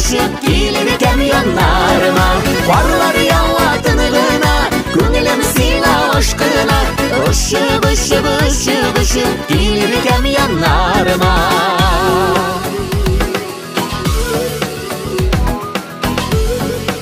Очып килер икән яннарыма. Карлар ява тын гына, күңелем сиңа ашкына. Очып, очып, очып, очып килер икән яннарыма.